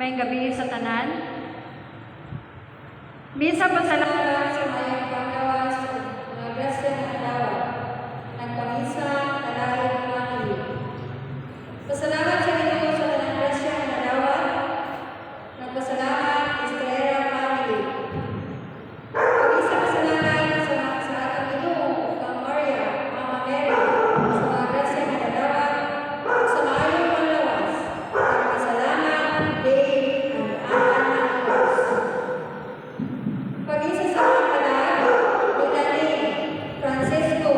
Maayong gabii sa tanan. Misa pasalamat sa maayong panglawas ug mga grasya nga nadawat. Nagpamisa Kalayo Family. Pasalamat sa Ginoo sa tanang grasya nga nadawat. Nagpasalamat Estrella Family. Pamisa pasalamat sa atong Ginoo kang Maria, Mama Mary, sa mga grasya nga nadawat ug sa maayong panglawas. Nagpasalamat Dave and Anna Cruz. Pamisa sa mga kalag, Melanie, Francisco,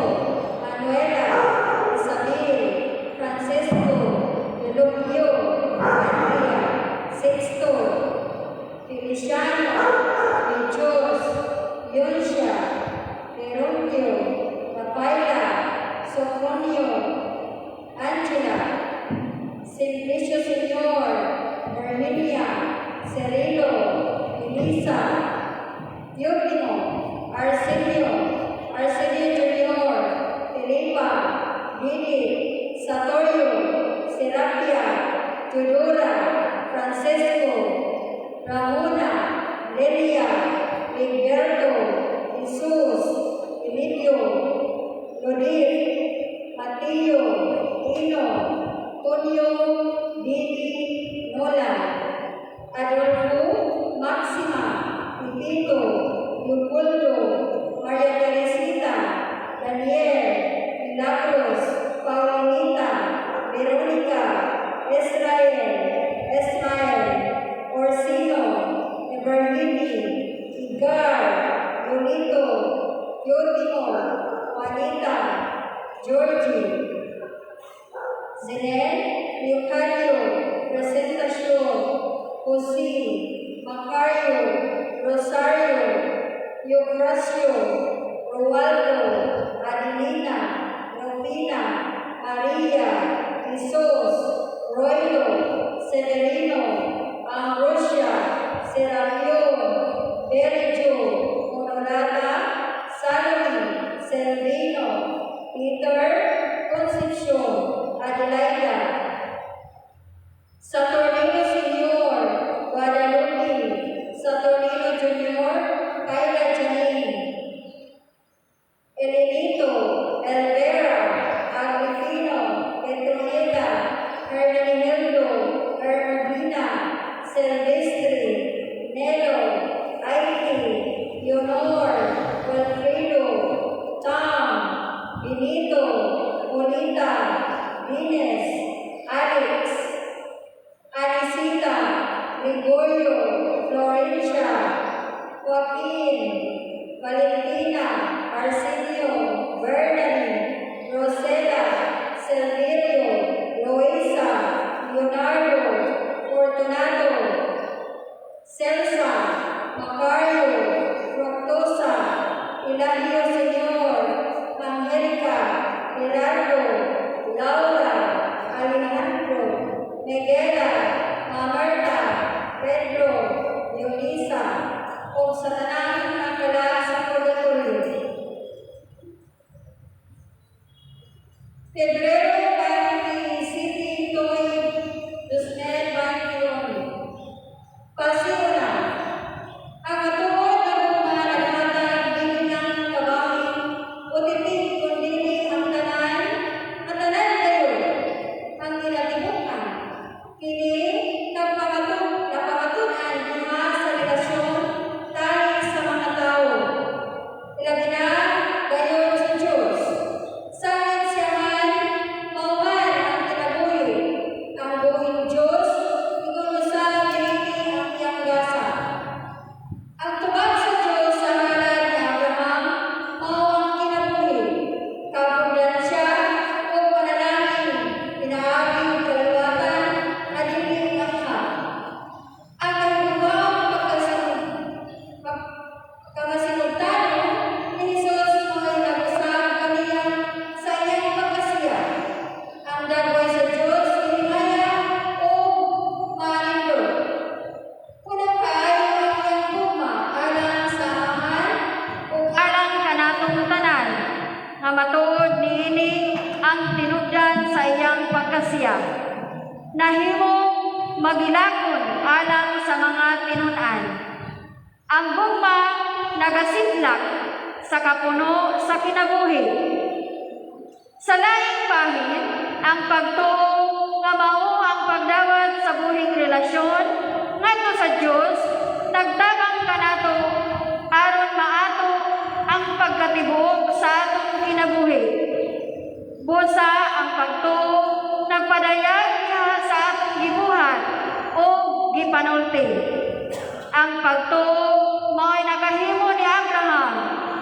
Manuela, Isabel, Francisco, Eulogio, Andrea, Sixto, Feliciano, Diyos, Yonsha, Gerondio, Rafaela, Sofronio, Angela, Simplicio Senior, Herminia, Cerilo, Elisa, Teofimo, Arsenio, Arsenio Jr., Felipa, Didi, Satorio, Serapia, Teodora, Francisco, Ramona, Lilia, Ligberto, Jesus, Emilio, Lodif, Mateo, Ino, Tonio, Didi, Nola, Adolfo, Maxima, Pipito, Leopoldo, Maria Teresita, Daniel, Milagros, Paulinita, Veronica, Israel, Ismael, Orsino, Everlini, Igar, Lolito, Teotimo, Juanita, Georgie, Zenel, Leocadio, Presentacion, Jose, Macario, Rosario, Eufrasio, Roaldo, Adelina, Rufina, Maria, Jesus, Roilo, Severino, Ambrosia, Serapion, Berjo, Honorata, Salome, Selvino, Peter, Concepcion, Adelaida, Saturnino Senior, Guadalupe, Saturnino Junior, Kayla Janine, Elenito, Elvera, Agripino, Petronila, Hermenegildo, Hermodina, Silvestre, Nelo, Aiki, Leonor, Wilfredo, Tom, Benito, Bonita, Venus, Alex, Anisita, Gregorio, Florencia, Joaquin, Valentina, Arsenio, Bernani, Rosella, Silverio, Loisa, Leonardo, Fortunato, Celsa, Macario, Fructosa, Elagio Senior, Angelica, Gerardo, Laura, Alejandro, Miguela, Mamarta, Pedro, Leonisa, o sa tanang nga sa purgatorio. Pebrero 27, tuig 2021. Pasiuna, ang matuod nga gugma naghatag dili lang kabahin o titig kun dili ang tanan, ang tanan gayud, ang kinatibuk-an. Kini napamatud-an diha sa relasyon tali sa mga tawo. Ilabi na gayon sa Diyos. Sangit siya man, mao man ang kinabuhi. Ang buhing Diyos, ingon usab niini ang iyang gasa. Ang tubag sa Diyos sa halad ni Abraham, mao ang kinabuhi. Kabuglan siya og panalangin, pinaagi og kaliwatan, nga dili amiha. Ang kahigugmaong pagkamasinugtanon ni Jesus mao'y nag-usab kaniya sa iyang pagkasiya. Ang dagway sa Dios gihimaya ug manindot. Unang kaayo ang iyang gugma alang sa Amahan ug Alang kanatong tanan nga matuod niini ang tinubdan sa iyang pagkasiya. Nahimong magilakon alang sa mga tinun-an. Ang gugma nagasidlak sa kapuno sa kinabuhi. Sa laing bahin, ang pagtuo nga mao ang pagdawat sa buhing relasyon ngadto sa Dios nagtabang kanato aron maato ang pagkatibuok sa atong kinabuhi. Busa ang pagtuo nagpadayag diha sa atong gibuhat o gipanulti. Ang pagtuo mao'y nakahimo ni Abraham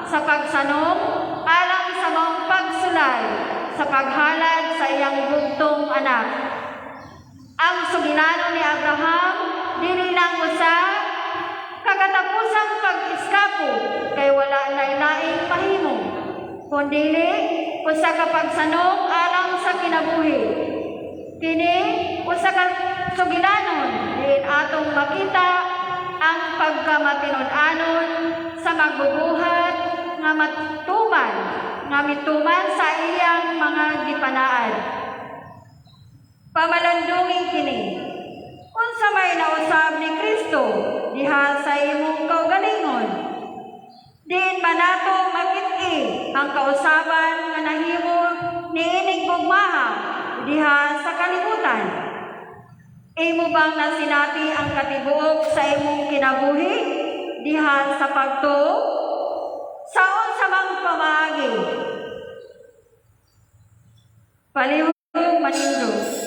sa pagsanong alang sa maong pagsulay sa paghalad sa iyang bugtong anak. Ang sugilanon ni Abraham dili lang usa ka katapusang pag-eskapo kay wala nay laing mahimo, kundili usa ka pagsanong alang sa kinabuhi. Kini usa ka sugilanon diin atong makita ang pagkamatinud-anon sa magbubuhat nga matuman nga mituman sa iyang mga gipanaad. Pamalandungin kini. Unsa may nausab ni Kristo diha sa imong kaugalingon? Diin man nato makit-i ang kausaban nga nahimo niining gugmaha diha sa kalibutan? Imo bang nasinati ang katibuok sa imong kinabuhi diha sa pagtuo? Sa unsa mang pamaagi? Palihog manindog.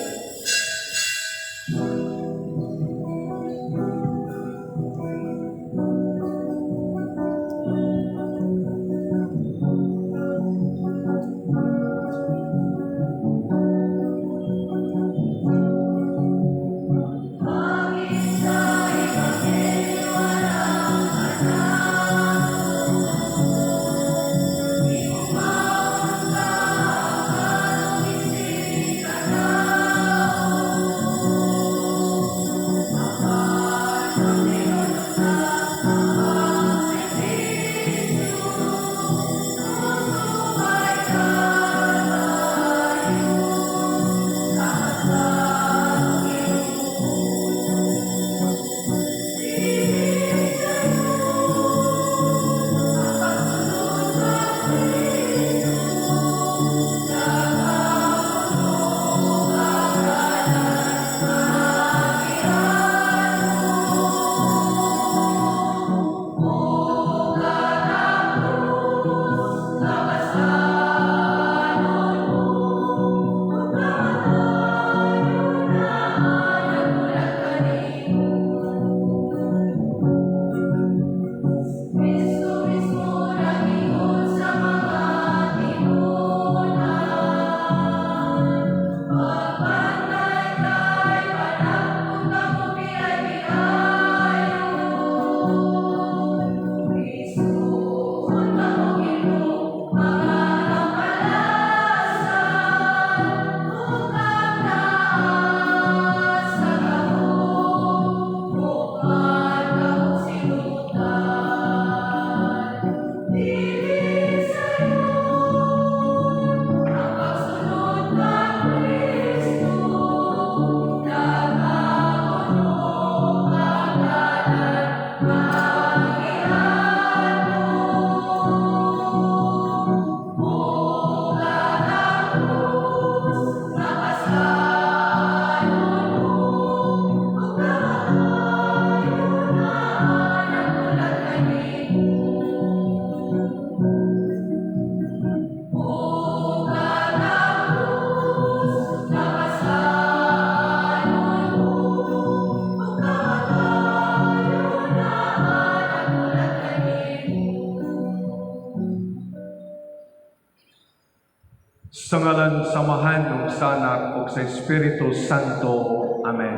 Sa ngalan sa Amahan ug sa Anak ug sa Espiritu Santo. Amen.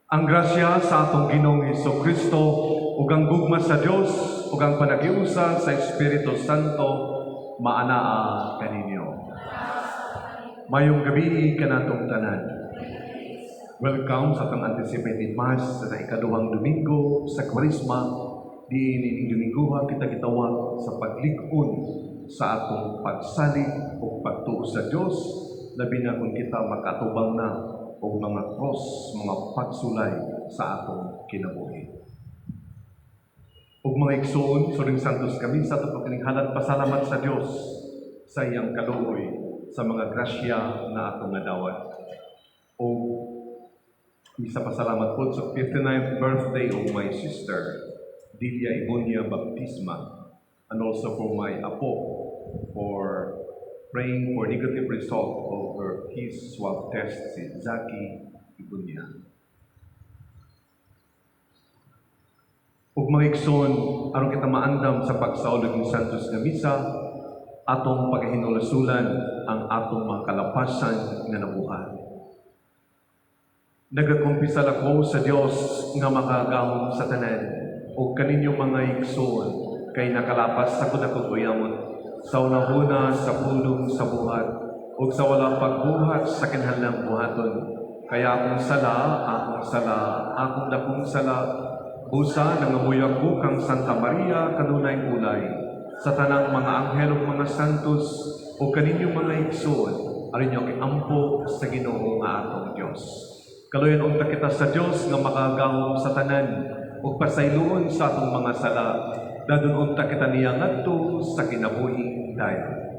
Ang grasya sa atong Ginoong Hesus Kristo ug ang gugma sa Dios ug ang panagiusa sa Espiritu Santo maanaa kaninyo. Maayong gabii kanatong tanan. Welcome sa atong anticipated Mass sa ikaduhang Domingo sa Kwaresma. Diin ining Domingoha kita gitawag sa paglig-on sa atong pagsalig o pagtuo sa Dios, labi na kung kita makatubang na og mga cross, mga pagsulay sa atong kinabuhi. Ug mga igsoon, suring Santos nga Misa, ato kining halad pasalamat sa Dios sa iyang kaluoy sa mga grasya na atong nadawat. Ug misa pasalamat po sa 59th birthday of my sister, Delia Ibonia Baptisma, and also for my apo for praying for negative result of her his swab test, si Zaki Ibonia. Ug mga igsoon, aron kita maandam sa pagsaulog ng Santos nga Misa, atong paghinulasulan ang atong mga kalapasan nga nabuhat. Nagakumpisal ako sa Dios nga makagahom sa tanan ug kaninyo mga igsoon, kay nakalapas sa dakong uyamon sa unahuna, sa pulong, sa buhat ug sa wala pagbuhat sa kinahanglang buhaton. Kaya akong sala, akong sala, akong dakong sala. Busa nangamuyo ako kang Santa Maria kanunay ulay, sa tanang mga anghel ug mga santos ug kaninyong mga igsoon, aron inyo ampo sa Ginoo nga atong Dios. Kaluyan unta kita sa Dios nga makagahom sa tanan ug pasayloon sa atong mga sala. Dadon unta kita niya ngadto sa kinabuhing dayon.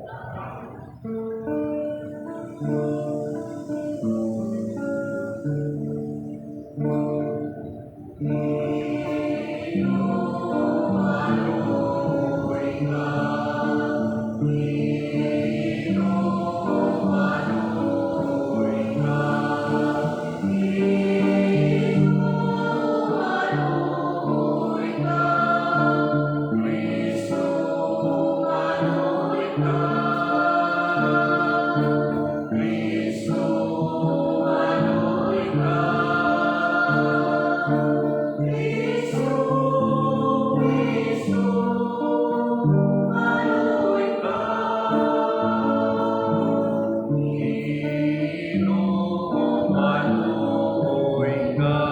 Maluoy ka,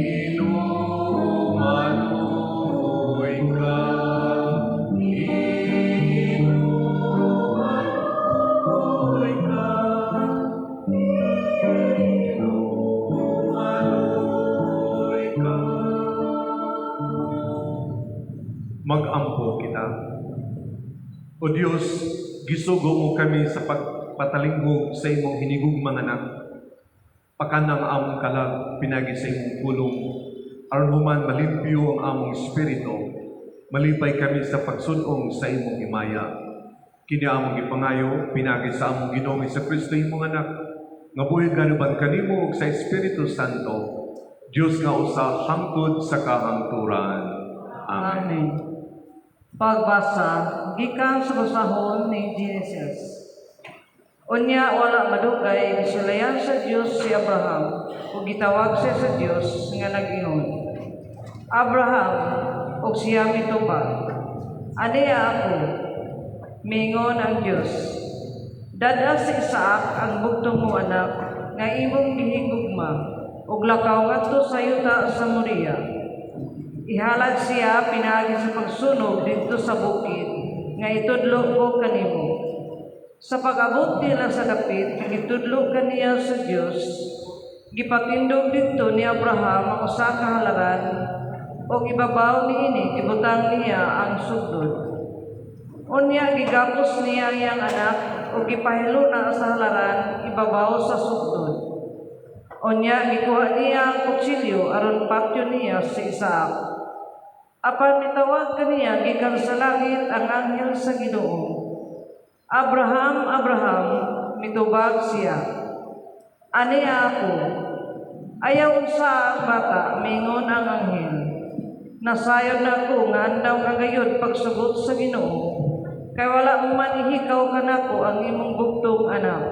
Ginoo, maluoy ka, Ginoo, maluoy ka, Ginoo, maluoy ka. Mag-ampo kita. O Dios, gisugo mo kami sa pagpatalingog sa imong hinigugmang anak. Pakanang among kalag pinagi sa imong pulong, aron human malimpyo ang among espiritu, malipay kami sa pagsun-ong sa imong himaya. Kini among gipangayo pinagi sa among Ginoong Kristo, imong anak, nga buhi kanuban kanimo ug sa Espiritu Santo, Dios nga usa hangtod sa kahangturan. Amen. Amen. Pagbasa gikan sa basahon ni Genesis. Unya wala madugay, misulayan sa Dios si Abraham ug gitawag siya sa Dios nga nag-ingon, "Abraham," ug siya mitubag, "Aniya ako." Mingon ang Dios, "Dad-a si Isaac ang bugtong mo anak nga imong gihigugma ug lakaw ngadto sa yuta sa Moria. Ihalad siya pinaagi sa pagsunog didto sa bukid nga itudlo ko kanimo." Sa pag-abot nila sa dapit nga gitudlo kaniya sa Dios, gipatindog didto ni Abraham ang usa ka halaran ug ibabaw niini gibutang niya ang sugdod. Unya gigapos niya ang iyang anak ug gipahiluna sa halaran ibabaw sa sugdod. Unya gikuha niya ang kutsilyo aron patyon niya si Isaac. Apan mitawag kaniya gikan sa langit ang anghel sa Ginoo. "Abraham, Abraham," mitubag siya. "Aniya ako." "Ayaw unsa ang bata," mingon ang anghel. "Nasayod na ako nga andam ka gayud pagsugot sa Ginoo, kay wala mo man ihikaw kanako ang imong bugtong anak."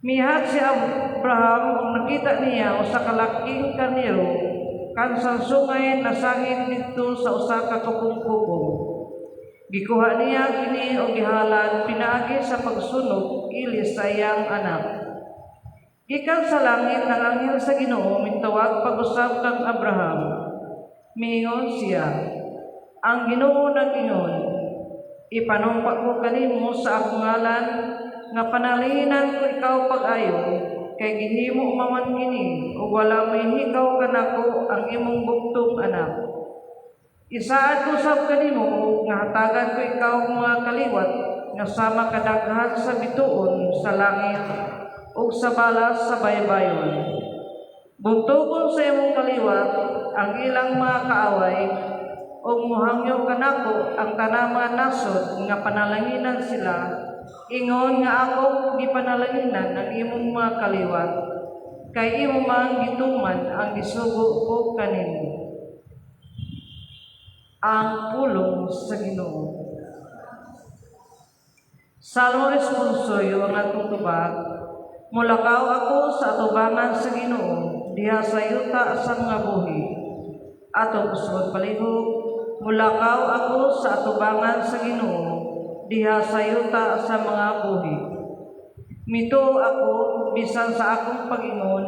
Mihat si Abraham ug nakita niya usa ka laking karnero kansang sungay nasangit didto sa usa ka kupong-kupong. Gikuha niya kini og gihalad pinaagi sa pagsunog ilis sa iyang anak. Gikan sa langit ang anghel sa Ginoo mitawag pag-usab kang Abraham. Miingon siya, "Ang Ginoo nag-ingon, ipanumpa ko kanimo sa akong ngalan nga panalinan ko ikaw pag-ayo Kay gihimo man kini ug wala mahikaw kanako ang imong bugtong anak. Isaad ko sab kanimo ug nga hatagan ko ikaw og mga kaliwat nga sama kadaghan sa bituon sa langit ug sa balas sa baybayon. Buntugon sa imong kaliwat ang ilang mga kaaway ug muhangyo kanako ang tanang mga nasod nga panalanginan sila, ingon nga ako gipanalanginan ang imong mga kaliwat, kay imo man gituman ang gisugo ko kanimo. Ang pulong sa Ginoo. Salmo responsorio ang atong tubag. Mulakaw ako sa atubangan sa Ginoo diha sa yuta sa mga buhi. Atong usbon palihog, mulakaw ako sa atubangan sa Ginoo diha sa yuta sa mga buhi. Mituo ako bisan sa akong pag-ingon,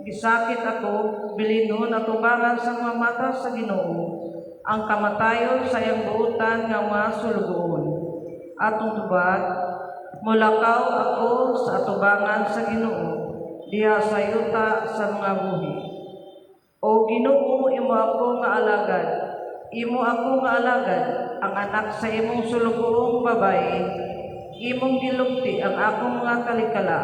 gisakit ako bilinhon atubangan sa mga mata sa Ginoo ang kamatayon sa iyang buotan nga mga sulugoon. Atong tubag, mulakaw ako sa atubangan sa Ginoo diha sa yuta sa mga buhi. O Ginoo, imo ako nga alagad, imo ako nga alagad, ang anak sa imong sulugoong babae, imong gilukti ang akong mga kalikala.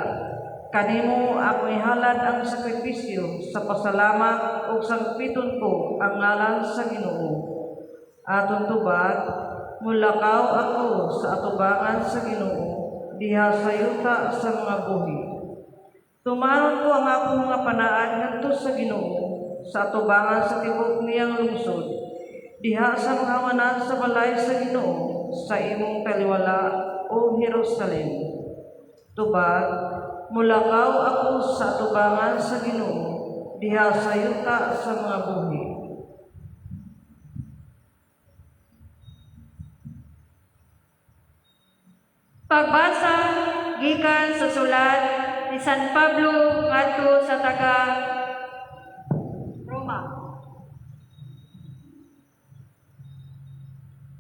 Kanimo ako ihalad ang sakripisyo sa pasalamat ug sangpiton ko ang ngalan sa Ginoo. Atong tubag, mulakaw ako sa atubangan sa Ginoo diha sa yuta sa mga buhi. Tumanon ko ang akong mga panaad ngadto sa Ginoo sa atubangan sa tibuok niyang lungsod, diha sa mga awanan sa balay sa Ginoo sa imong taliwala, o Jerusalem. Tubag, mulakaw ako sa atubangan sa Ginoo diha sa yuta sa mga buhi. Pagbasa gikan sa sulat ni San Pablo ngadto sa taga Roma.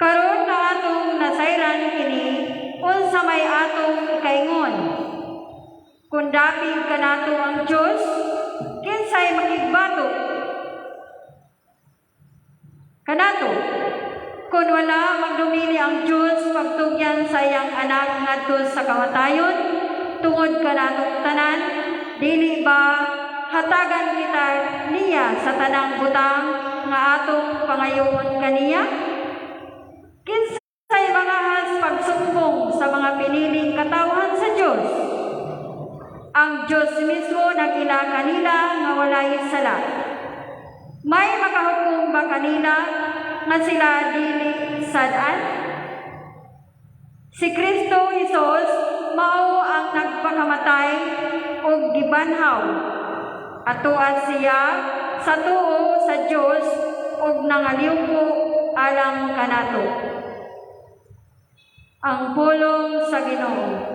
Karon nga atong nasayran kini, unsa may atong ikaingon? Kung dapig kanato ang Dios, kinsay makigbato kanato? Kung wala magdumili ang Dios pagtugyan sa iyang anak ngadto sa kamatayon tungod kanatong tanan, dili ba hatagan kita niya sa tanang butang nga atong pangayoon kaniya? Kinsay mangahas pagsumbong sa mga piniling katawhan sa Dios? Ang Dios mismo nag-ila kanila nga walay sala. May makahukom ba kanila nga sila dili sad-an? Si Kristo Jesus mao ang nagpakamatay ug gibanhaw. Atoa siya sa tuo sa Dios ug nangaliwpo alang kanato. Ang pulong sa Ginoo.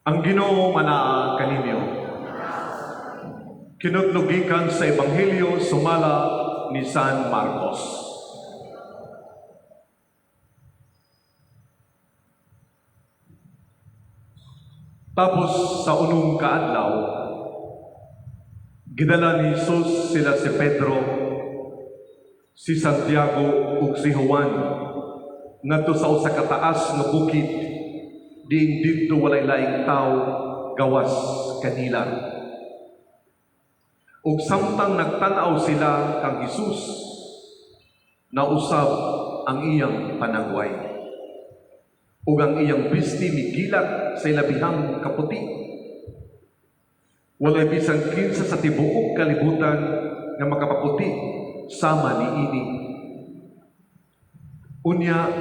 Ang Ginoo manaa kaninyo. Kinutlo gikan sa Ebanghelyo sumala ni San Marcos. Tapos sa unong kaadlaw, gidala ni Jesus sila si Pedro, si Santiago ug si Juan ngadto sa usa ka taas nga bukid. Diin didto walay laing tawo gawas kanila. Ug samtang nagtan-aw sila kang Hesus, nausab ang iyang panagway. Ug ang iyang bisti migilak sa ilabihang kaputi. Walay bisan kinsa sa tibuok kalibutan nga makapaputi sama niini. Unya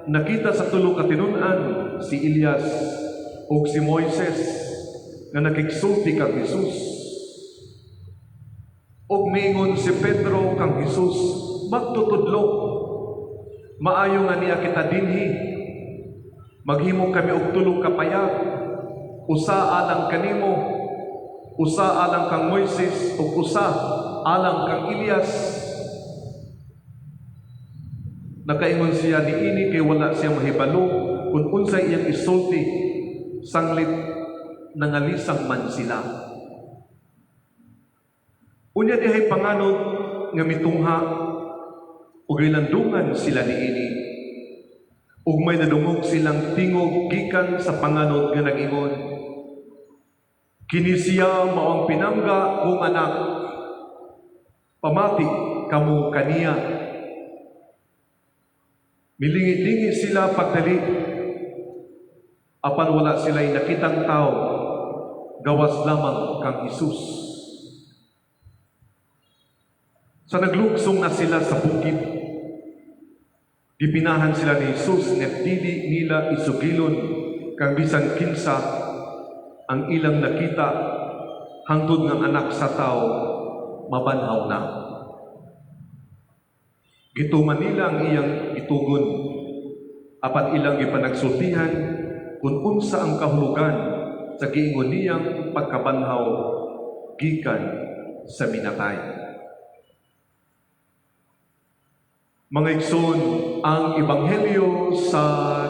nakita sa tulo ka tinun-an si Elias ug si Moises nga nakigsulti kang Hesus. Ug miingon si Pedro kang Hesus, "Magtutudlo, maayo nga nia kita dinhi. Maghimo kami og tulo ka payag, usa alang kanimo, usa alang kang Moises, ug usa alang kang Elias." Nakaingon siya niini kay wala siya mahibalo kung unsay iyang isulti, sanglit nangalisang man sila. Unya dihay panganod nga mitungha ug gilandungan sila niini. Ug may nadungog silang tingog gikan sa panganod nga nag-ingon, "Kini siya mao ang pinangga kong anak. Pamati kamo kaniya." Milingi-lingi sila pagdali, apan wala sila'y nakitang tao, gawas lamang kang Hesus. Sa naglugsong na sila sa bukid, gipinahan sila ni Jesus nga dili nila isugilon kang bisan kinsa ang ilang nakita hangtod ng Anak sa Tao mabanhaw na. Gituman nila ang iyang gitugon, apan ilang gipanagsultihan kung unsa ang kahulugan sa giingon niyang pagkabanhaw gikan sa minatay. Mga igsoon, ang Ebanghelyo sa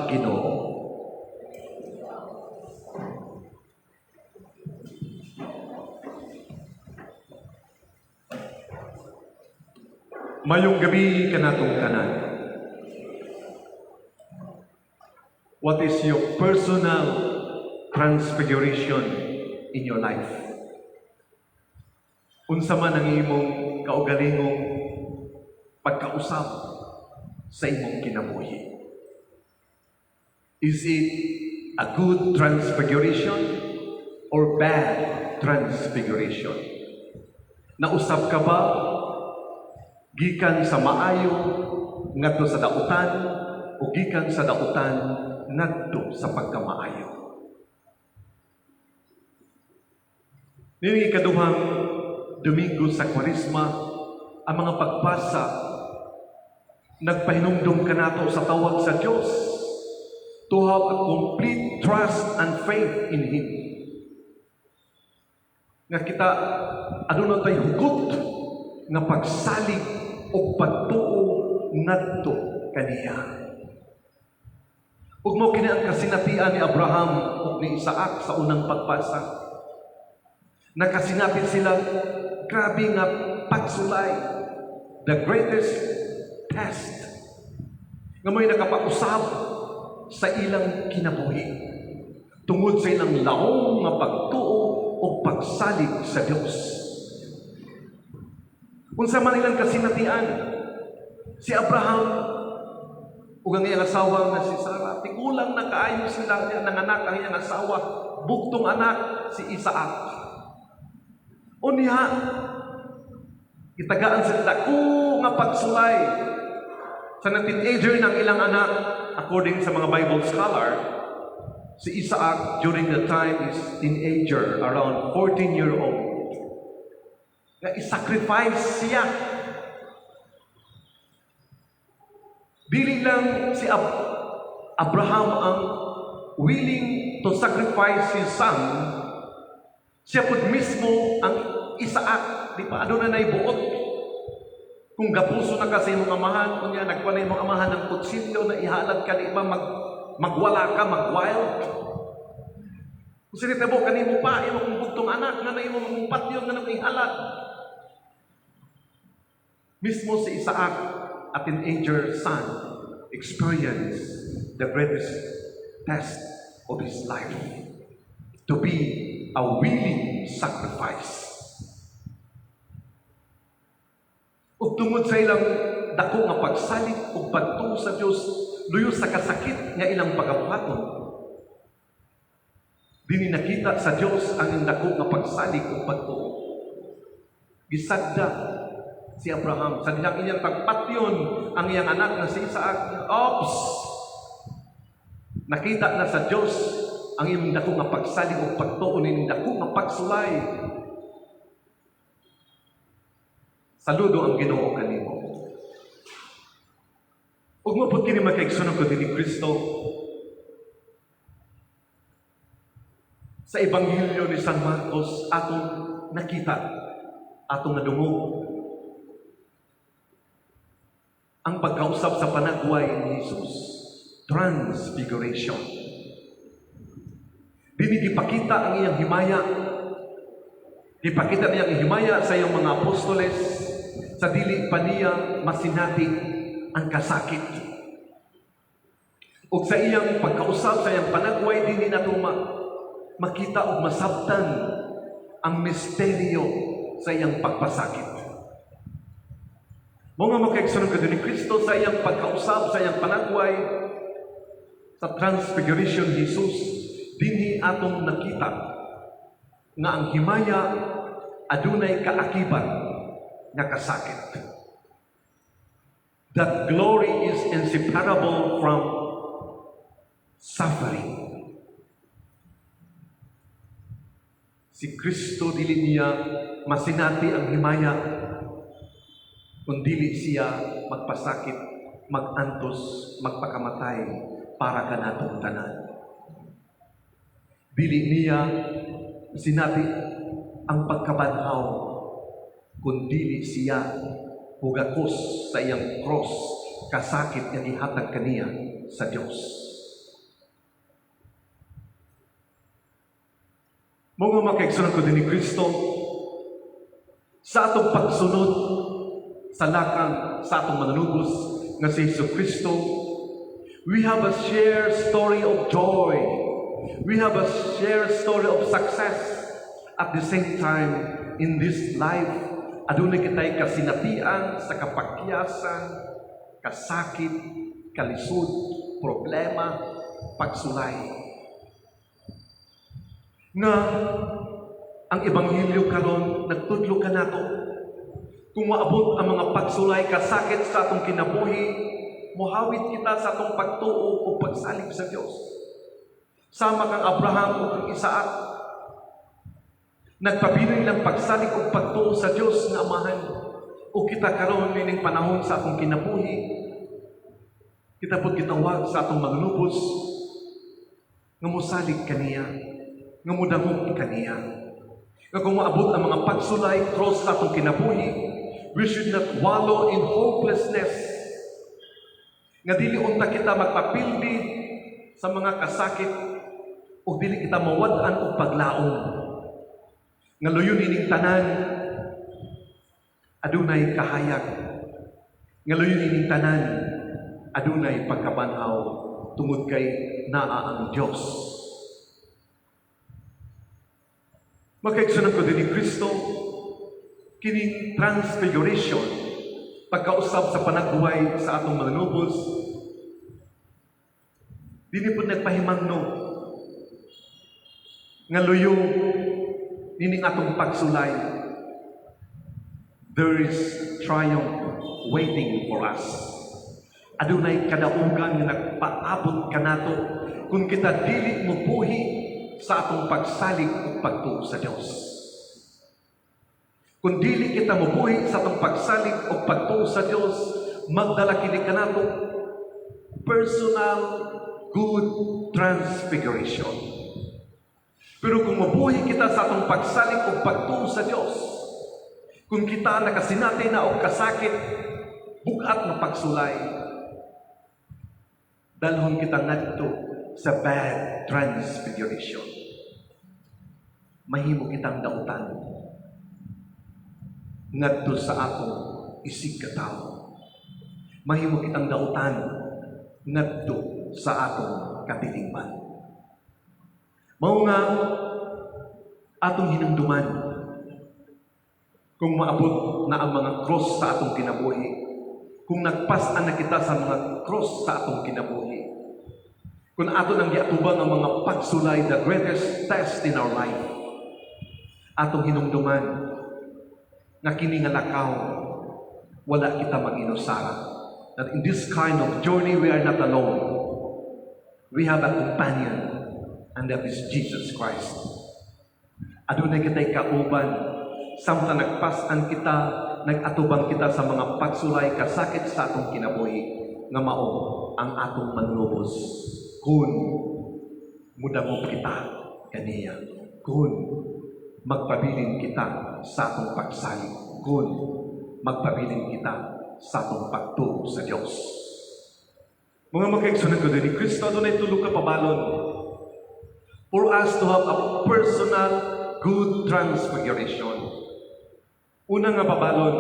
Ginoo. Mayong gabi kanatong tanan. What is your personal transfiguration in your life? Unsa man ang imong kaugalingong pagkausap sa imong kinabuhi? Is it a good transfiguration or bad transfiguration? Nausap ka ba gikan sa maayo ngadto sa dautan o gikan sa dautan ngadto sa pagkamaayo? Nining ikaduhang Domingo sa Kwaresma, ang mga pagbasa nagpahinumdum kanato sa tawag sa Dios to have a complete trust and faith in Him. Nga kita aduna tay hugot nga pagsalig o pagtuo ngadto kaniya. Ug mao kini ang kasinatian ni Abraham ug ni Isaac sa unang pagbasa. Nakasinati sila grabe nga pagsulay, the greatest test nga may nakapausab sa ilang kinabuhi tungod sa ilang laom nga pagtuo o pagsalig sa Dios. Unsa man ilang kasinatian, si Abraham ug ang iyang asawa nga si Sarah, tigulang na kaayo sila niya, nanganak ang iyang asawa, bugtong anak si Isaac. Unya, gitagaan sila dako nga pagsulay sa nang teenager ng ilang anak. According sa mga Bible scholar, si Isaac during the time is teenager, around 14-year-old. Nga isacrifice siya. Dili lang si Abraham ang willing to sacrifice his son, siya pud mismo ang Isaac, di pa aduna nay buot. Kung gapuso na ka sa imong amahan, kunya nagkuha na imong amahan ng kutsilyo na ihalad ka, di ba magwala ka, mag-wild? Kung sinitabo kanimo pa, imong bugtong anak, nga na imong patyon, nga na ihalad. Mismo si Isaac, a teenager son, experienced the greatest test of His life to be a willing sacrifice. Ug tungod sa ilang dako nga pagsalig ug pagtuo sa Dios, luyo sa kasakit nga ilang pagabuhaton, dinhi nakita sa Dios ang dako nga pagsalig ug pagtuo. Gisagda si Abraham sa dihang iyang pagpatyon ang iyang anak na si Isaac. Ops! Nakita na sa Dios ang iyong dako nga pagsalig ug pagtuo, ning dako nga pagsulay. Saludo ang Ginoo kanimo. Ug mo pud kini, makaigsoon ko dinhi Kristo, sa Ebanghelyo ni San Marcos, atong nakita, atong nadungog ang pagkausap sa panagway ni Jesus, transfiguration. Dinhi gipakita ang iyang himaya. Gipakita niya ang himaya sa iyang mga apostoles sa dili pa niya masinati ang kasakit. Ug sa iyang pagkausap, sa iyang panagway, dinhi nato makita ug masabtan ang misteryo sa iyang pagpasakit. Mga makaigsoon ko ni Kristo, sa iyang pagkausap, sa iyang panagway, sa transfiguration Jesus, dinhi atong nakita nga ang himaya adunay kaakibat nga kasakit. That glory is inseparable from suffering. Si Kristo, dili niya masinati ang himaya kung dili siya magpasakit, magantos, magpakamatay para kanatong tanan. Dili niya sinati ang pagkabanhaw kung dili siya hugakos sa iyang cross, kasakit nga gihatag kaniya sa Dios. Mga makaigsoon ko din ni Kristo, sa atong pagsunod sa lakang sa atong manunubos nga si Jesu Kristo, we have a shared story of joy. We have a shared story of success. At the same time, in this life, adunay kitay kasinatian sa kapakyasan, kasakit, kalisod, problema, pagsulay. Nga ang ebanghelyo karon nagtudlo kanato, kung maabot ang mga pagsulay, kasakit sa atong kinabuhi, muhawit kita sa atong pagtuo o pagsalig sa Dios. Sama kang Abraham o kang Isaac, nagpabilin lang pagsalig o pagtuo sa Dios nga Amahan. O kita karon nining panahon sa atong kinabuhi, kita pud gitawag sa atong manunubos nga mosalig kaniya, nga modangop kaniya. Nga kung maabot ang mga pagsulay, cross sa atong kinabuhi, we should not wallow in hopelessness. Nga dili unta kita magpapildi sa mga kasakit o dili kita mawad-an og paglaom. Nga luyon ining tanan, adunay kahayag. Nga luyon ining tanan, adunay pagkabanhaw tungod kay naa ang Dios. Makaigsoon ko din ni Kristo, kining transfiguration, pagkausap sa panagbuhay sa atong manunubos, dini po nagpahimangno nga luyo nining atong pagsulay, there is triumph waiting for us. Adunay kadaugan nga nagpaabot kanato kung kita dili mobuhi sa atong pagsalig ug pagtuo sa Dios. Kung dili kita mobuhi sa atong pagsalig ug pagtuo sa Dios, magdala kini kanato personal good transfiguration. Pero kung mabuhi kita sa atong pagsalig ug pagtuo sa Dios, kung kita nakasinati na og kasakit, bugat nga pagsulay, dalhon kita ngadto sa bad transfiguration. Mahimo kitang dautan ngadto sa atong isig katawo. Mahimo kitang dautan ngadto sa atong katilingban. Mao nga atong hinumduman kung maabot na ang mga cross sa atong kinabuhi, kung nagpas-an na kita sa mga cross sa atong kinabuhi, kung ato nang giatubang ang mga pagsulay, the greatest test in our life, atong hinumduman nga kini nga lakaw, wala kita mag-inusara. That in this kind of journey, we are not alone. We have a companion, and that is Jesus Christ. Adunay kita'y kauban, samtang nagpas-an kita, nag-atubang kita sa mga pagsulay, kasakit sa atong kinabuhi, nga mao ang atong Manlubos. Kung mudangop kita kaniya, kung magpabilin kita sa atong pagsalig, kung magpabilin kita sa atong pagtuo sa Dios. Mga makaigsunan ko ni Kristo, adunay tulo ka pabalon for us to have a personal good transfiguration. Una nga pabalon,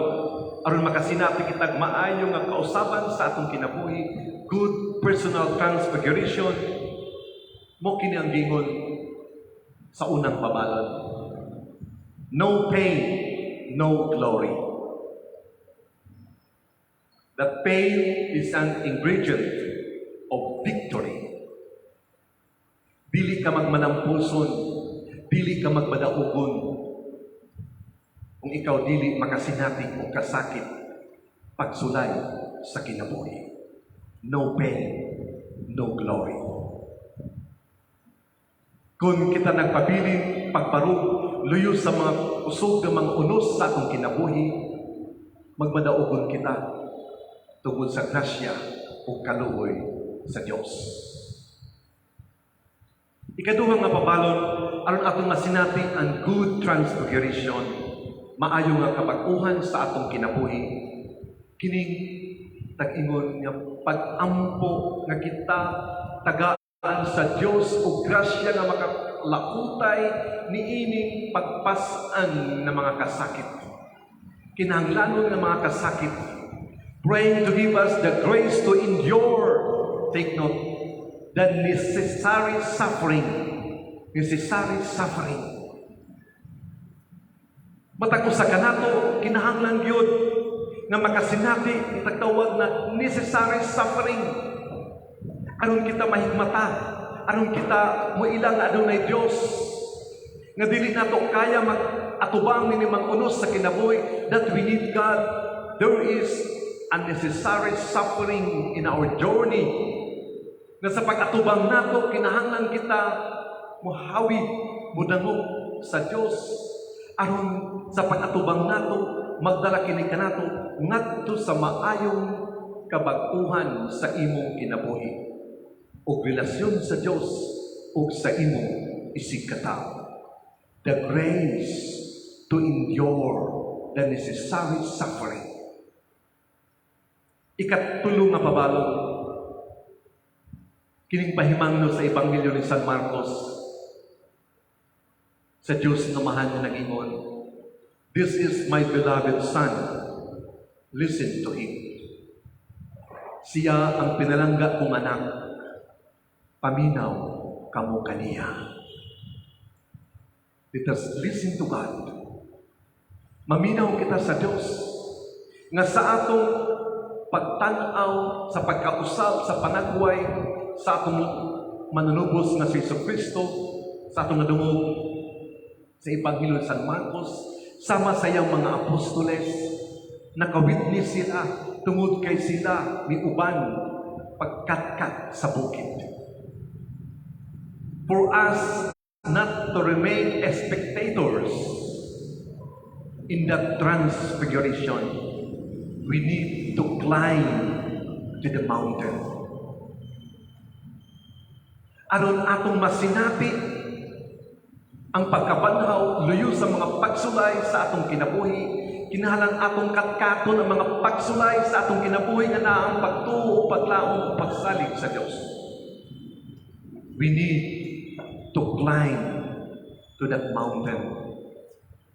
aron makasinati kitag maayo nga kausaban sa atong kinabuhi, good personal transfiguration, mao kini ang gingon sa unang pabalon. No pain, no glory. That pain is an ingredient of victory. Dili ka magmanampuson, dili ka magmadaugon kung ikaw dili makasinati og kasakit pagsulay sa kinabuhi. No pain, no glory. Kung kita nagpabilin, pagbarog, luyo sa mga kusog ng mga unos sa atong kinabuhi, magmadaugon kita tungod sa grasya o kaluoy sa Dios. Ikaduha nga pabalon, aron atong masinati ang good transfiguration, maayo nga kabag-uhan sa atong kinabuhi, kining tag-ingon nga pag-ampo nga kita tagaan sa Dios og grasya nga makalakutay niining pagpas-an ng mga kasakit. Kinahanglanon nga mga kasakit. Praying to give us the grace to endure, take note, the necessary suffering. Necessary suffering. Matag usa kanato, kinahanglan gyud nga makasinati itagtawag na necessary suffering. Aron kita mahigmata, aron kita moila nga adunay Dios, nga dili nato kaya mag-atubang nini mga unos sa kinabuhi, that we need God. There is a necessary suffering in our journey. Na sa pag-atubang nato, kinahanglan kita muhawid, mudangop sa Dios. Aron sa pag-atubang nato, magdala kini kanato ngadto sa maayong kabag-uhan sa imong kinabuhi ug relasyon sa Dios ug sa imong isigkatawo. The grace to endure the necessary suffering. Ikatulo nga pabalon, kining pahimangno sa Ebanghelyo ni San Marcos, sa Diyos nga Amahan nga nag-ingon, "This is my beloved Son, listen to Him." Siya ang pinalangga kong anak, paminaw kamo kaniya. Let us listen to God. Maminaw kita sa Diyos nga sa atong pagtan-aw, sa pagkausab, sa panagway sa atong Manunubos nga si Jesu Kristo, sa atong nadungog sa Ebanghelyo ni San Marcos, sama sa iyang mga apostoles, nakawitness sila tungod kay sila miuban pagkatkat sa bukid. For us not to remain spectators in that transfiguration, we need to climb to the mountain. Aron atong masinati ang pagkabanhaw luyo sa mga pagsulay sa atong kinabuhi, kinahanglan atong katkaton ang mga pagsulay sa atong kinabuhi nga naa ang pagtuo, paglaom, o pagsalig sa Dios. We need to climb to that mountain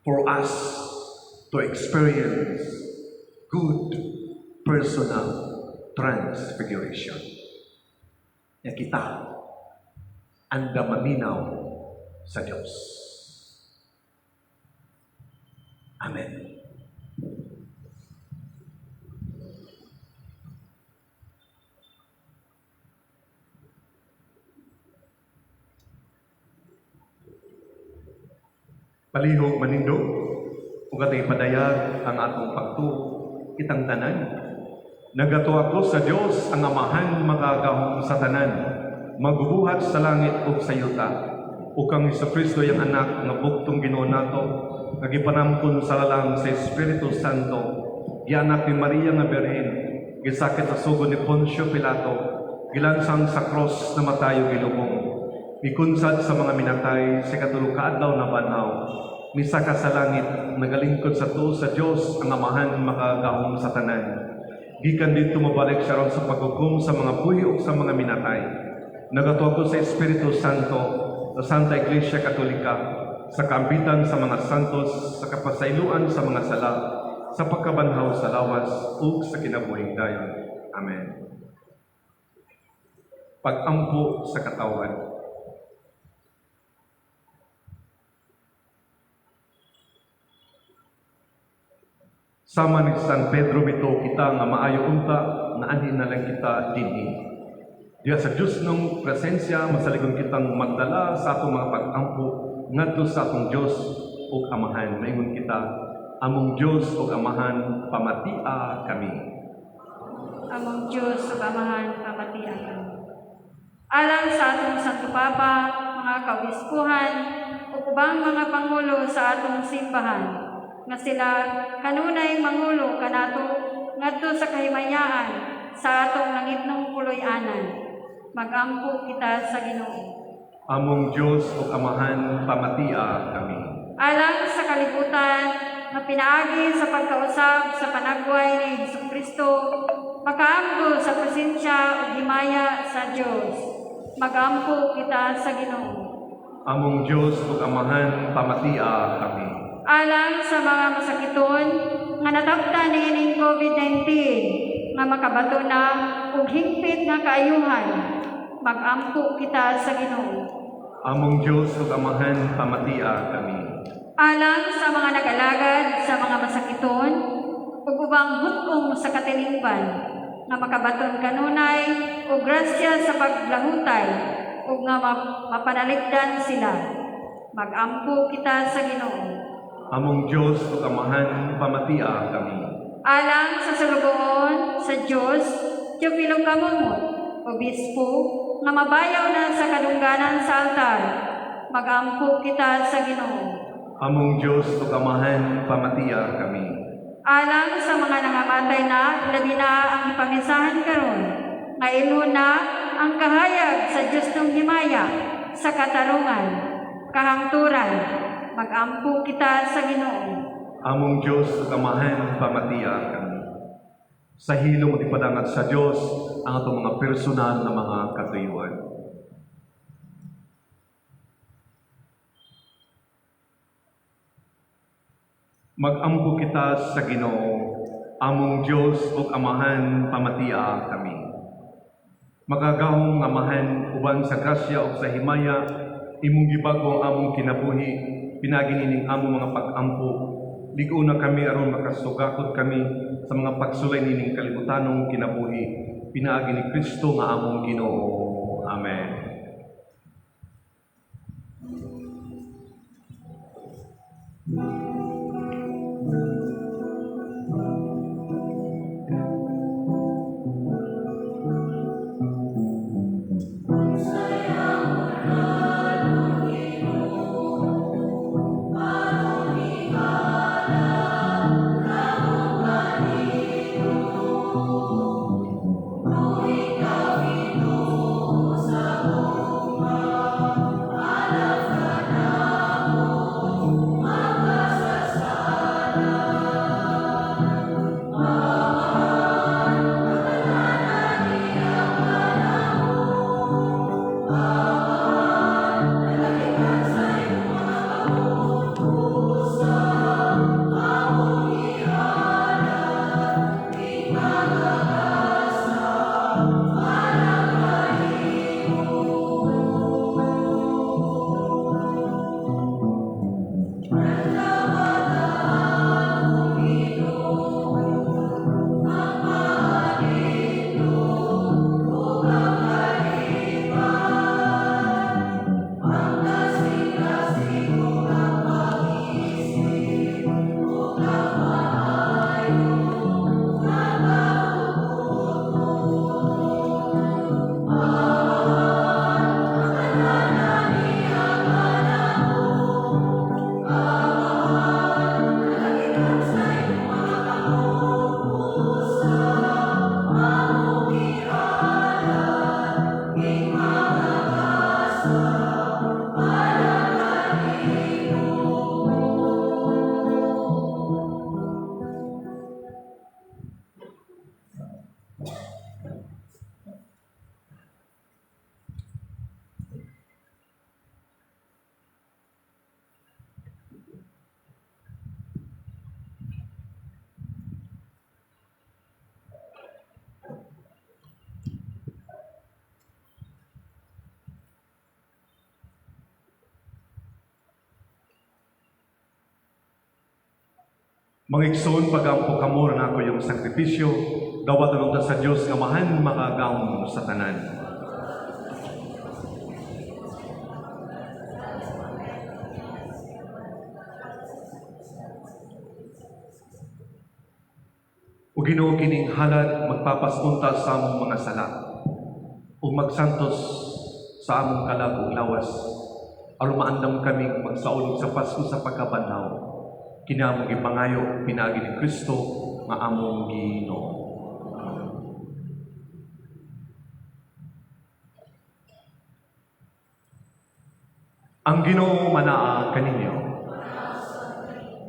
for us to experience good personal transfiguration. Ya kita anda maminaw sa Dios. Amen. Palihog manindog ug atay padayag ang atong pagtuo kitang tanan. Nagatuo ako sa Dios ang Amahan makagahom sa tanan, magbubuhat sa langit ug sa yuta. Ug kang Hesukristo iyang anak nga bugtong Ginoo nato, nga gipanamkon sa lalang sa Espiritu Santo, gianak ni Maria nga Birhen, gisakit sa sugod ni Poncio Pilato, gilansang sa cross namatay ug gilubong. Mikunsad sa mga minatay sa ikatulo ka adlaw na banhaw, misaka sa langit, nagalingkod sa tuo sa Dios ang Amahan makagahom sa tanan. Gikan didto mobalik siya ron sa paghukom sa mga buhi ug sa mga minatay. Nagatuo ako sa Espiritu Santo, sa Santa Iglesia Katolika, sa kaambitan sa mga santos, sa kapasayloan sa mga sala, sa pagkabanhaw sa lawas ug sa kinabuhing dayon. Amen. Pag-ampo sa katawan. Sama ni San Pedro mituo kita nga maayo unta nga anhi na lang kita dinhi. Diya sa Dios nung presensya masaligon kitang magdala sa atong mga pag-ampo ngadto sa atong Dios ug Amahan. Maingon kita, among Dios ug Amahan, pamatia kami. Among Dios ug Amahan, pamatia kami. Alang sa atong Santo Papa, mga kaobispuhan ug ubang mga pangulo sa atong simbahan, nga sila kanunay mangulo kanato ngadto sa kahimayaan sa atong langitnong puloy-anan. Magampo kita sa Ginoo. Among Dios ug Amahan, pamatia kami. Alang sa kalibutan nga pinaagi sa pagkausab sa panagway ni Hesukristo, makaamgo sa presensya ug himaya sa Dios. Magampo kita sa Ginoo. Among Dios ug Amahan, pamatia kami. Alang sa mga masakiton nga natabtan niining COVID-19 nga makabato na og hingpit nga kaayuhan, magampo kita sa Ginoo. Among Dios ug Amahan, pamatia kami. Alang sa mga nag-alagad sa mga masakiton ug ubang hut-ong sa katilingban nga makabaton kanunay og grasya sa paglahutay ug nga mapanaligdan sila, magampo kita sa Ginoo. Among Dios ug Amahan, pamatia kami. Alang sa sulugoon sa Dios, Teofilo Camomot, obispo, nga mabayaw na sa kadungganan sa altar, magampo kita sa Ginoo. Among Dios ug Amahan, pamatia kami. Alang sa mga nangamatay na, labi na ang ipamisahan karon, nga ilhon na ang kahayag sa Dios ng himaya, sa katarungan, kahangturan, magampo kita sa Ginoo. Among Dios ug Amahan, pamatia kami. Sa hilom ipadangat sa Dios ang atong mga personal na mga katuyuan. Magampo kita sa Ginoo, among Dios ug Amahan, pamatia kami. Makagahong Amahan, uban sa grasya ug sa himaya, imong gibago ang among kinabuhi, pinaagi nining among mga pag-ampo. Lig-on na kami aron makasugakot kami sa mga pagsulay nining kalibutanong kinabuhi, pinaagi ni Kristo nga among Ginoo. Amen. Sa Mga igsoon, pag-ampo kamo na ako yung sakripisyo, dawatan unta sa Dios nga mahan makagahom sa tanan. O Ginoo, kining halad magpapasunta sa among mga sala ug magsantos sa among kalag ug lawas aron maandam kaming magsaulog sa Pasko sa pagkabanhaw. Kini among gipangayo pinaagi ni Kristo nga among Ginoo. Ang Ginoo manaa kaninyo.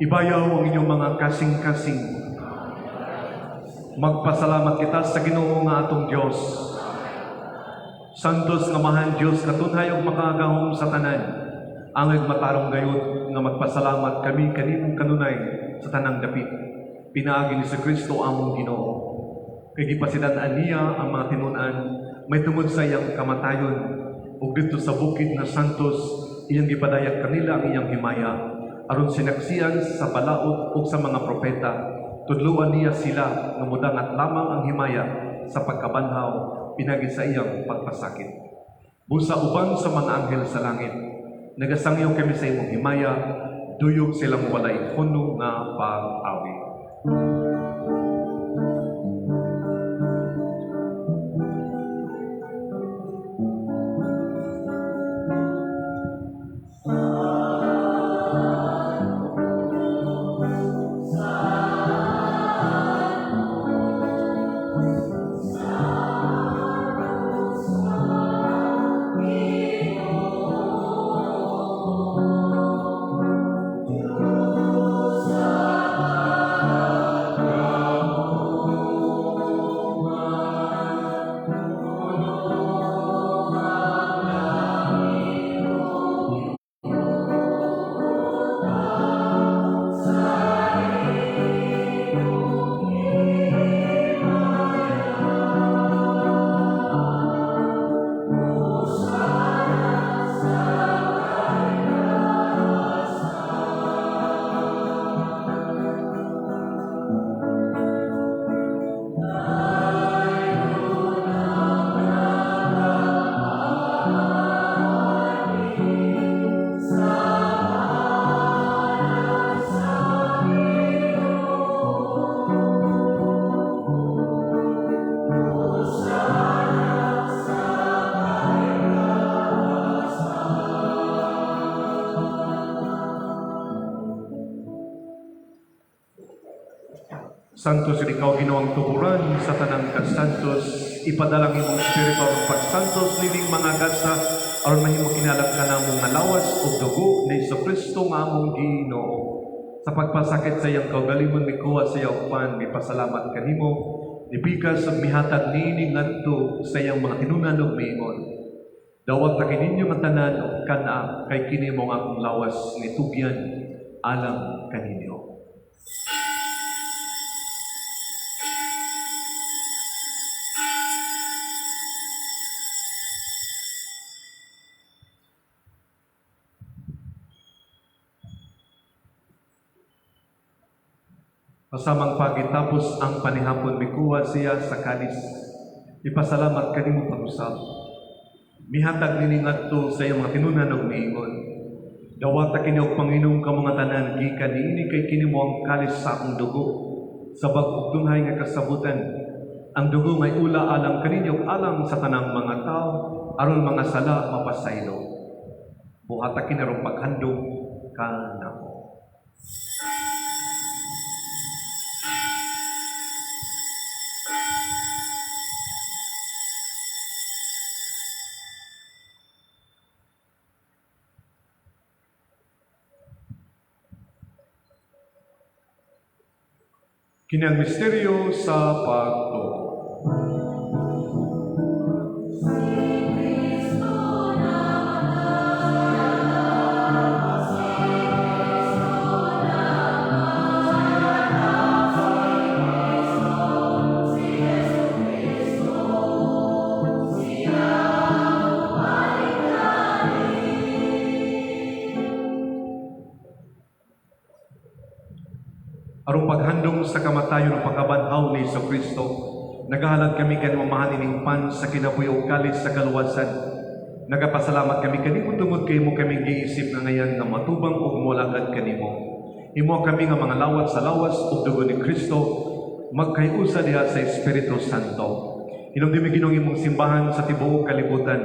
Ibayaw ang inyong mga kasing-kasing. Magpasalamat kita sa Ginoo nga atong Dios. Santos nga mahan Dios katunhay ug makagahom sa tanan. Angay matarong gayud nga magpasalamat kami kanimong kanunay sa tanang dapit. Pinaagi ni Kristo among Ginoo. Kay gipasidan-an niya ang mga tinun-an may tungod sa iyang kamatayon ug didto sa bukid na Santos iyang gipadayag kanila ang iyang himaya aron sinaksian sa balaod ug sa mga propeta. Tudloan niya sila nga modangat lamang ang himaya sa pagkabanhaw pinagi sa iyang pagpasakit. Busa uban sa mga anghel sa langit, nagasangyaw kami sa imong himaya, duyog silang walay hunong nga pag-awi. Santos ikaw Ginoong tuburan sa tanang kasantos, ipadalang imong espiritu aron pagsantos nining mga gasa aron mahimo kinalag kanamo nga lawas ug dugo ni Kristo nga among Ginoo. Sa pagpasakit sa iyang kaugalingon mikuha sa iyang upan, mipasalamat kanimo, nipikas ug mihatag niini ngadto sa iyang mga tinunan ug miingon. Dawat ta kininyo nga tanan ug kan-a kay kini mao ang akong lawas nitugyan alang kaninyo. Kasamang pagitapos ang panihapon, mikuha siya sa kalis. Ipasalamat kanimo pag-usab. Mihatag nini ngadto sa iyang mga tinunan ug miingon. Dawata kini og panginom ka mga tanan gikan niini kay kini mo ang kalis sa akong dugo. Sa bag-ong tunghay nga kasabutan, ang dugo may ula alang kaninyo ug alang sa tanang mga tao aron mga sala mapasaylo. Buhata kini aron paghandom kanako. Kini ang misteryo sa pagtuo. Aron sa kamatayon ug pagkabanhaw ni Kristo, nagahalad kami kanimo, Amahan, ining pan sa kinabuhi ug kalis sa kaluwasan. Nagapasalamat kami kanimo tungod kay imo kami giisip nga ngayan nga matubang ug molagad kanimo. Himoa kami nga mga lawat sa lawas ug dugo ni Kristo, magkayusa diha sa Espiritu Santo. Hinumdumi, Ginoo, imong simbahan sa tibuok kalibutan.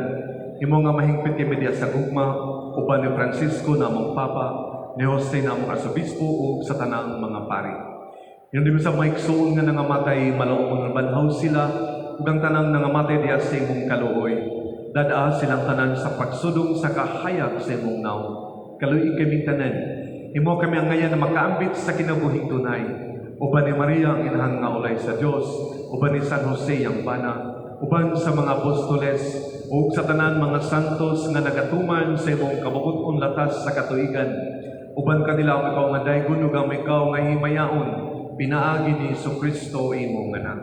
Himoa nga mahingpit kami diha sa gugma uban ni Francisco na among Papa, ni Jose na among Arsobispo ug sa tanang mga pari. Hinumdumi sa mga igsoon nga nangamatay, malaumon nga banhaw sila ug ang tanang nangamatay diha sa imong kaluoy. Dad-a silang tanan sa pagsudong sa kahayag sa imong nawong. Kaluoyi kaming tanan. Himoa kami ang ngayan na makaambit sa kinabuhing tunay. Uban ni Maria ang inahang nga ulay sa Dios, uban ni San Jose ang bana, uban sa mga apostoles, ug sa tanan mga santos nga nagatuman sa imong kabubut-on latas sa katuigan. Uban kanila ang ikaw nga daygon ug ang ikaw nga himayaon, pinaagi ni Kristo imong anak.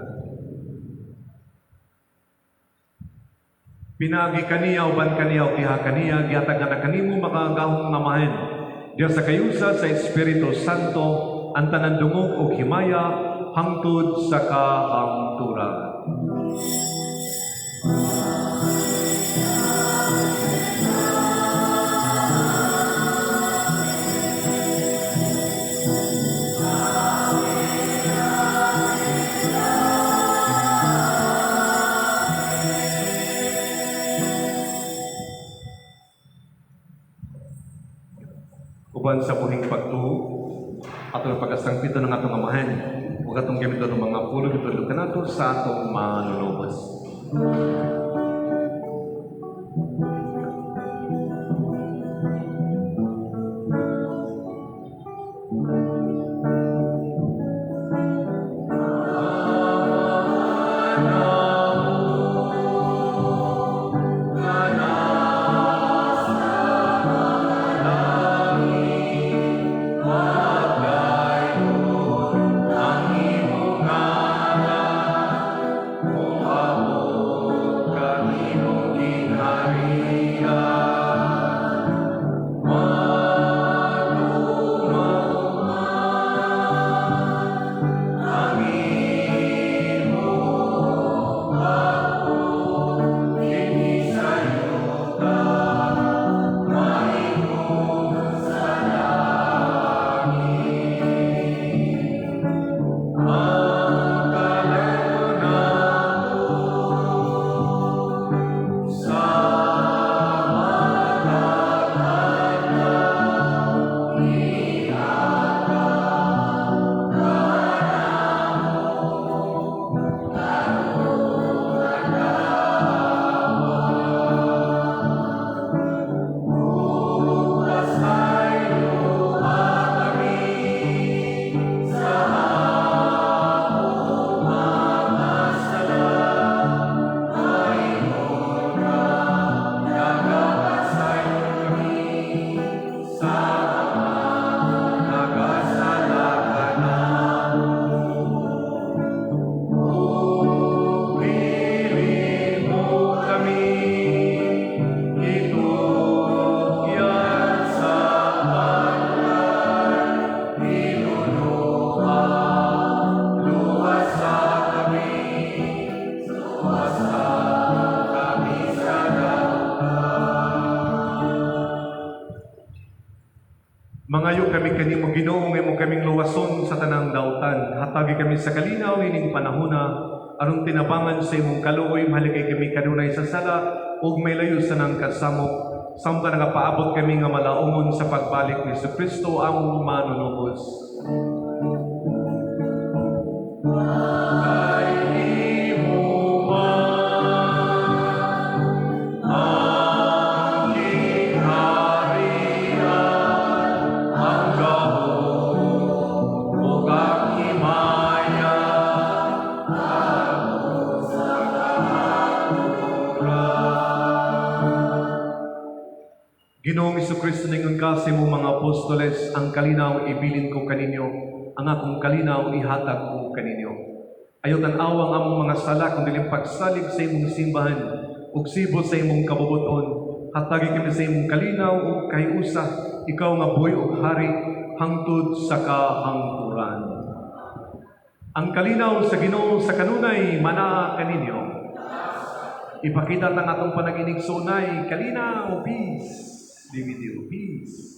Pinaagi kaniya, uban kaniya, ug diha kaniya, gihatag na kanimo makagagahom nga Amahan, diha sa kayusa sa Espiritu Santo, ang tanan dungog ug himaya hangtod sa kahangturan. Uban sa buhing pagtuo, atong pagkasangpiton ng atong Amahan ug atong gamiton ng mga pulong itudlo kanato sa atong manunubos. Mangayo kami kanimo, Ginoo, nga imo kaming luwason sa tanang dautan. Hatagi kami sa kalinaw ining panahona aron tinabangan sa imong kaluoy mahalikay kami kanunay sa sala ug may layo sa nang kasamok, samtang nagapaabot kami nga malaumon sa pagbalik ni Kristo among manunubos. Kay imo ang gingharian, ang gahom, ug ang himaya, sa kahangturan. Ginoong Kristo, ningon ka sa imong mga apostoles, "Ang kalinaw ibilin ko kaninyo, ang akong kalinaw ihatag ko kaninyo." Ayaw tan-awa ang among mga sala, kundi pagsalig sa imong simbahan, ug sibol sa imong kabubuton. Hatagi kami sa imong kalinaw ug kahiusa, ikaw nga buhi ug hari hangtod sa kahangturan. Ang kalinaw sa Ginoo sa kanunay manaa kaninyo. Ipakita tang atong panag-inigsoonay, kalinaw, peace. Be with you, peace.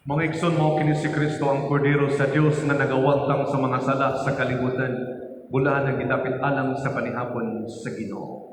Mga igsoon, mao kini si Kristo, ang Kordero sa Dios nga nagawagtang sa mga sala sa kalibutan. Bulahan ang gidapit alang sa panihapon sa Ginoo.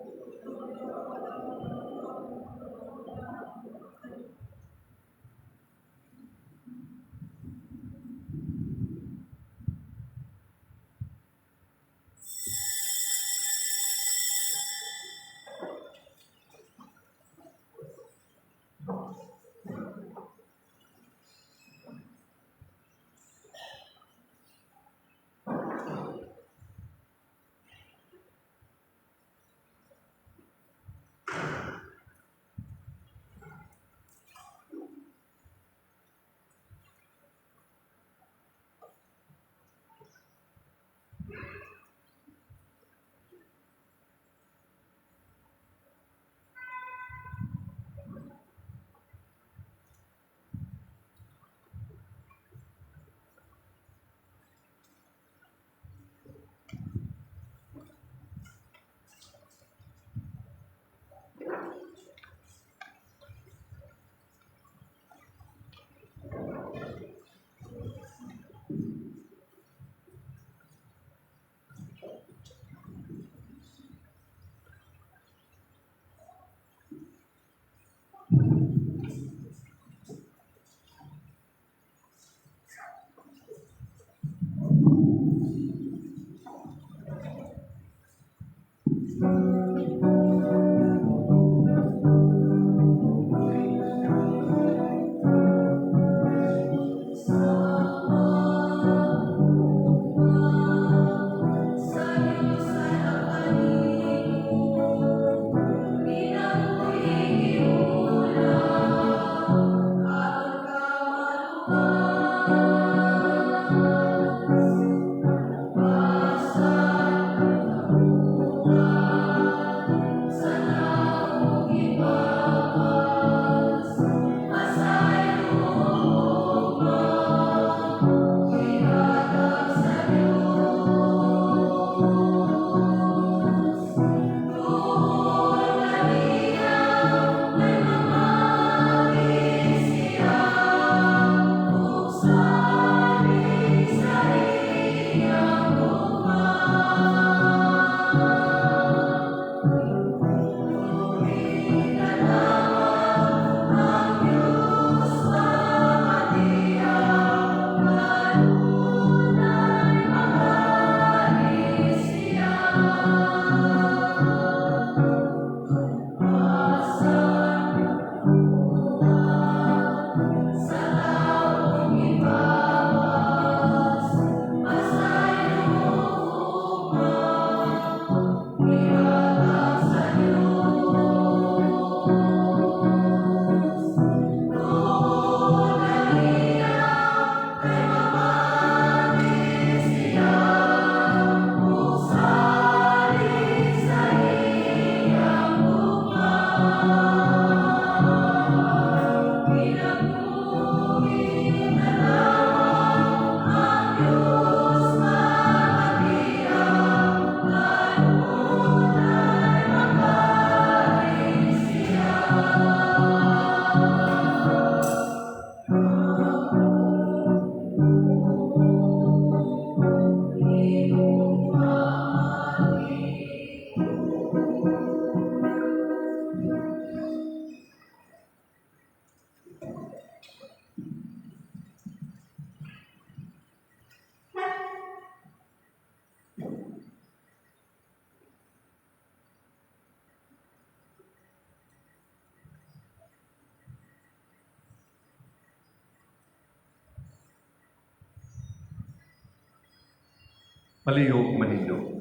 Palihog manindog.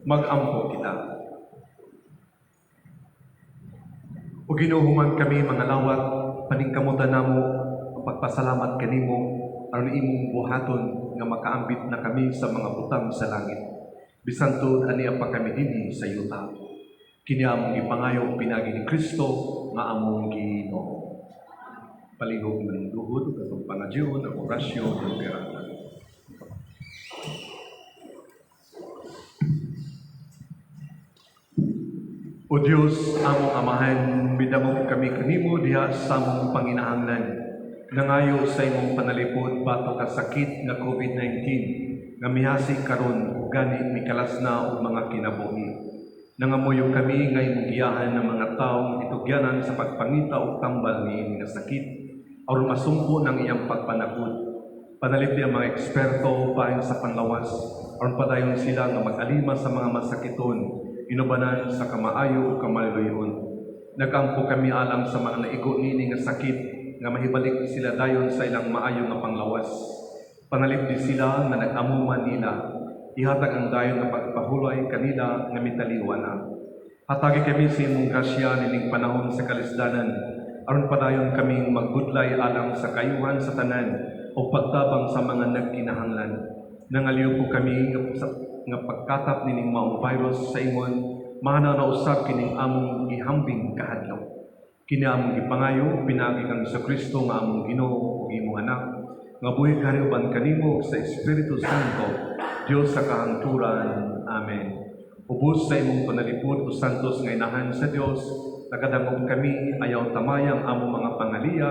Mag-ampo kita. O Ginoo, human kami mga lawat, paningkamutan namo ang pagpasalamat kanimo aron imong buhaton nga makaambit na kami sa mga butang sa langit. Bisan tuod ania pa kami dinhi sa yuta. Kini among gipangayo pinaagi ni Kristo nga among Ginoo. Palihog maninduhod ug atong pangayoon ang orasyon ng Pirata. O Dios, among Amahan, midangop kami kanimo diha sa among panginahanglan. Nangayo sa imong panalipod batok ka sakit nga COVID-19 nga mihasi karon ug gani mikalas na og mga kinabuhi. Nangamuyo kami nga imong giyahan ng mga tawo gitugyanan sa pagpangita og tambal niini nga sakit aron masumpo ng iyang pagpanakod. Panalipdi ang mga eksperto bahin sa panlawas aron padayon sila nga mag-alima sa mga masakiton, inubanan sa kamaayo o kamaliluyon. Nagampo kami alang sa mga naigo niini nga sakit nga mahibalik sila dayon sa ilang maayo nga panglawas. Panalipdi sila nga nag-amuman nila, ihatag ang dayon nga pagpahulay kanila nga mitaliwa na. Hatagi kami sa imong grasya nining panahon sa kalisdanan, aron padayon kaming magbudlay alang sa kayuhan sa tanan o pagtabang sa mga nagkinahanglan. Nangaliw po kami nga pagkatap nining maong virus sa ingon, mahanaw na usab kining among gihambing kahadlok. Kini among gipangayo pinaagi kang Kristo nga among Ginoo ug imong anak, nga buhi kari uban kanimo sa Espiritu Santo, Dios sa kahangturan. Amen. Ubos sa imong panalipod o santos nga inahan sa Dios, nakadangop kami ayaw tamayang among mga pangaliya,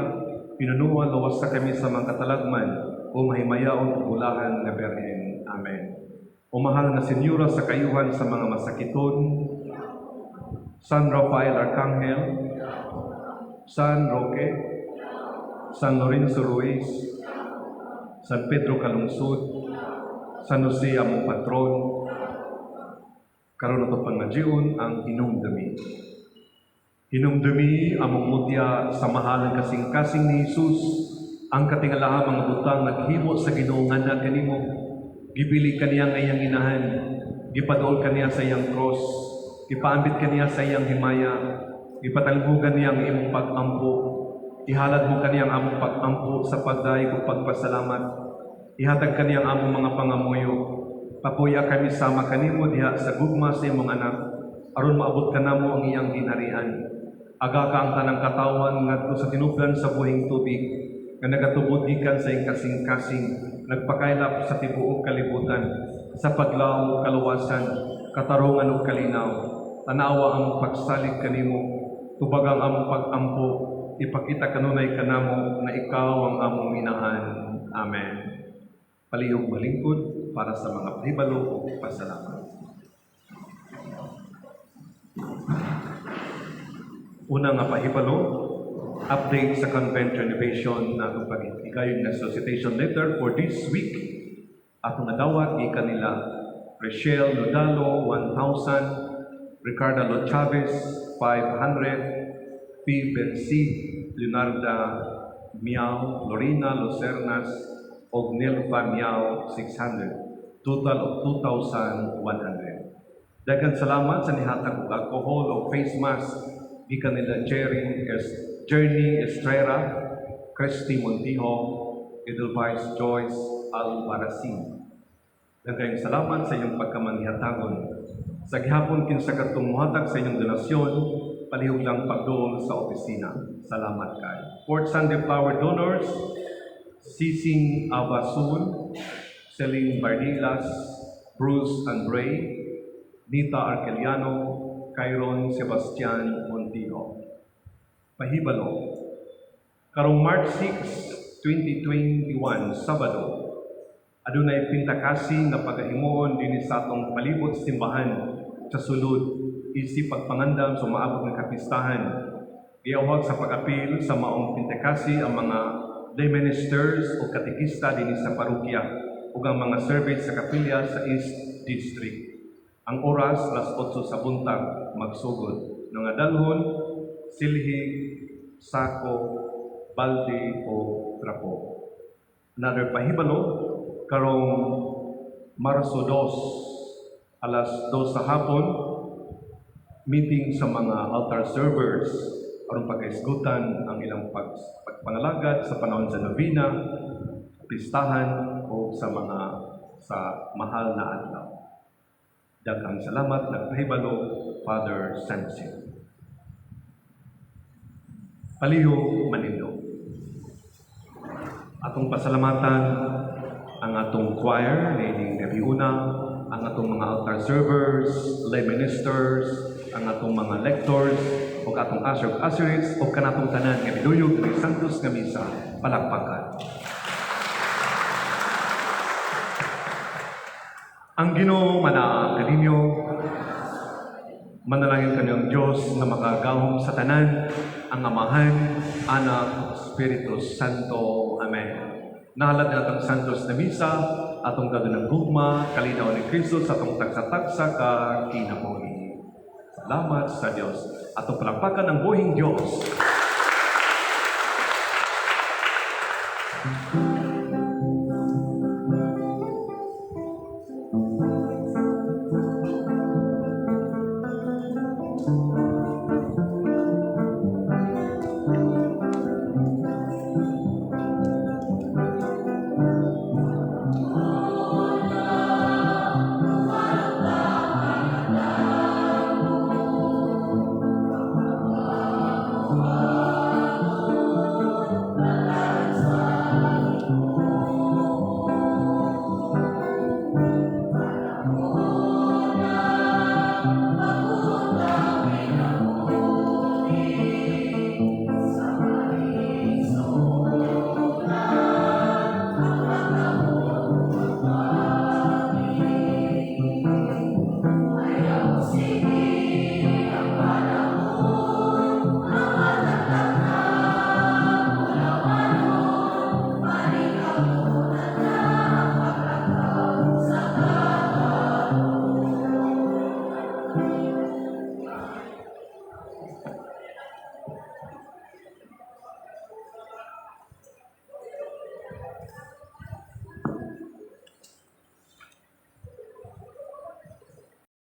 pinunuan lawas sa kami sa mga katalagman o mahimayaon ug bulahan nga Birhen. Amen. O mahal na Senyora sa kayuhan sa mga masakiton, San Rafael Arcangel, San Roque, San Lorenzo Ruiz, San Pedro Calungsod, San Jose among patron, karon ato pangajion ang hinumdumi. Hinumdumi among mutya sa mahal ng kasing-kasing ni Jesus, ang katingalaha mga butang naghimo sa Ginoo nga kanimo, gibili kaniya nga iyang inahan, gipaduol kaniya sa iyang cross, gipaambit kaniya sa iyang himaya, gipatalbugan niya ang imong pag-ampo, ihalad mo kaniya ang among pag-ampo sa pagdayeg ug pagpasalamat, ihatag kaniya ang among mga pangamuyo, papuya kami sama kanimo diha sa gugma sa imong anak, aron maabot kanamo ang iyang ginharian. Aga ka ang tanang katawan ngadto sa tinubdan sa buhing tubig, nga nagatubod gikan sa iyang kasing-kasing, nagpakaylap sa tibuok kalibutan, sa paglaom kaluwasan, katarungan ug kalinaw. Tanawa ang pagsalig kanimo, tubagang among pag-ampo, ipakita kanunay kanamo na ikaw ang among inahan. Amen. Palihog malingkod para sa mga pahibalo o pasalamat. Una nga pahibalo, update sa convent renovation na atong pag-igayon nga solicitation letter for this week. Atong nadawat gikan nila Rachel Nodalo 1,000, Ricardo Lo Chavez 500, P. Bensi, Leonarda Miao, Lorena Lucernas, og Nelva Miao 600. Total of 2,100. Daghang salamat sa nihatag og alcohol o face mask gikan nila Journey Estrera, Christy Montijo, Edelweiss Joyce Albarracin. Daghang salamat sa inyong pagkamanghatagon. Sa gihapon kinsa kadtong mohatag sa inyong donasyon, palihog lang pagduol sa opisina. Salamat kay. Fourth Sunday Flower Donors, Sising Abasun, Celine Bardilas, Bruce Andre, Nita Arceliano, Kyron Sebastian Montijo. Pahibalo, karong March 6, 2021, Sabado, adunay pintakasi nga pagahimuon dinhi sa atong palibot simbahan sa sulod isip pagpangandam sa maabot nga kapistahan. Giawhag sa pag-apil sa maong pintakasi ang mga lay ministers o katekista dinhi sa parokya ug ang mga service sa kapilya sa East District. Ang oras 8:00 sa buntag magsugod. Nga dalhon silhig, sako, balde o trapo. Another pahibalo, karong Marso 2, alas 2 sa hapon, meeting sa mga altar servers aron pagkaisgutan ang ilang pagpangalagad sa panahon sa novena, pistahan o sa mga sa mahal na adlaw. Daghang salamat. Nagpahibalo, Father Sancio. Palihog manindog. Atong pasalamatan ang atong choir niining gabiuna, ang atong mga altar servers, lay ministers, ang atong mga lectors, ug atong usher ug usherettes, ug kanatong tanan nga miduyog ni Santos nga misa. Palakpakan. Ang Ginoo manaa kaninyo. Manalangin kaniyong Dios nga makagahom sa tanan, ang Amahan, Anak, Espiritu Santo. Amen. Nahalad na atong Santos na Misa, atong ng gugma, kalinaw ni Kristo sa atong tagsa-tagsa ka kinabuhi. Salamat sa Dios. Atong palakpakan ang buhing Dios.